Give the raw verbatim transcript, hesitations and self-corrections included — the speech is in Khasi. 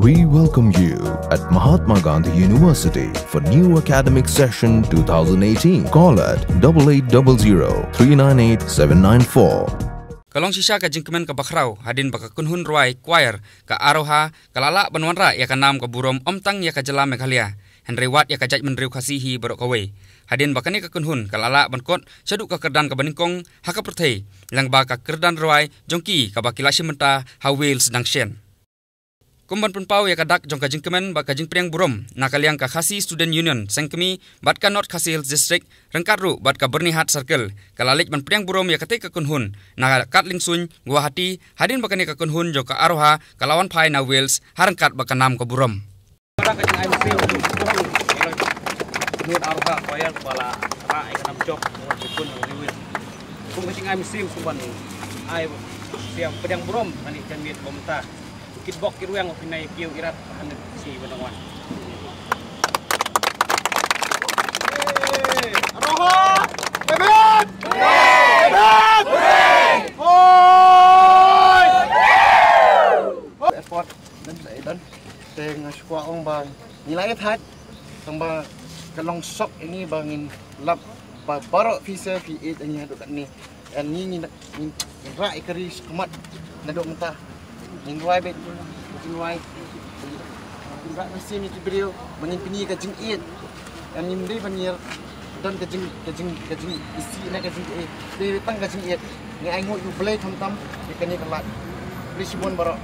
We welcome you at Mahatma Gandhi University for new academic session two thousand eighteen. Call at double eight double zero three nine eight seven nine four. Ka long shisha ka jingkmen kaba khraw hadien ba ka kynhun rwai choir ka Aroha ka la lah ban wanrah ïa ka nam ka burom ym tang ïa ka jylla Meghalaya, hynrei wat ïa ka jaitbynriew Khasi hi baroh kawei. Hadien ba kane ka kynhun ka la lah ban kot shaduh ka kyrdan kaba nyngkong ha ka pyrthei, lyngba ka kyrdan rwai jong ki kaba ki la shim bynta ha Wales dang shen. Kum ban pynpaw ïa ka dak jong ka jingkmen bad ka jingpdiang burom, na ka liang ka Khasi Student Union Seng Kmie bad ka North Khasi Hills District ryngkat ruh bad ka Byrnihat Circle ka la leit ban pdiang burom ïa katei ka kynhun na Katling Suin, Guwahati, hadien ba kane ka kynhun jong ka Aroha ka la wan phai na Wales ha ryngkat bad ka nam ka burom. Ka jingai mynsiem, kynhun Aroha choir ba la rah ïa ka nam jop, wan shibun na Wales. Kum ka jingai mynsiem, kum ban ai, ïa pdiang burom na kane ka miet ba mynta. Ki bok ki rwiang, ki nai kiew irat, hangne shi ba nang wan. Aroha! Amen! Amen! Hoi! Airport, dan sa idan. Te nga shu kwah ong ba ngi la ïa thait, tang ba ka long shock ïa ngi ba ngin lap ba baroh phi se phi ïeit ïa ngi haduh katne. Ngi, ngi, ngi, ngi rah ïa ka ri shakhmat naduh mynta. Ngin rwai beit, ngin rwai, ngin rah mynsiem ïa ki briew ba ngin pyni ka jingïeit. Ngim dei ban ïa don ka jing, ka jing, ka jingisih ne ka jingïeit. Dei tang ka jingïeit. Ngi ainguh ïa U Blei khamtam ïa kane ka lad. Khublei shibun baroh.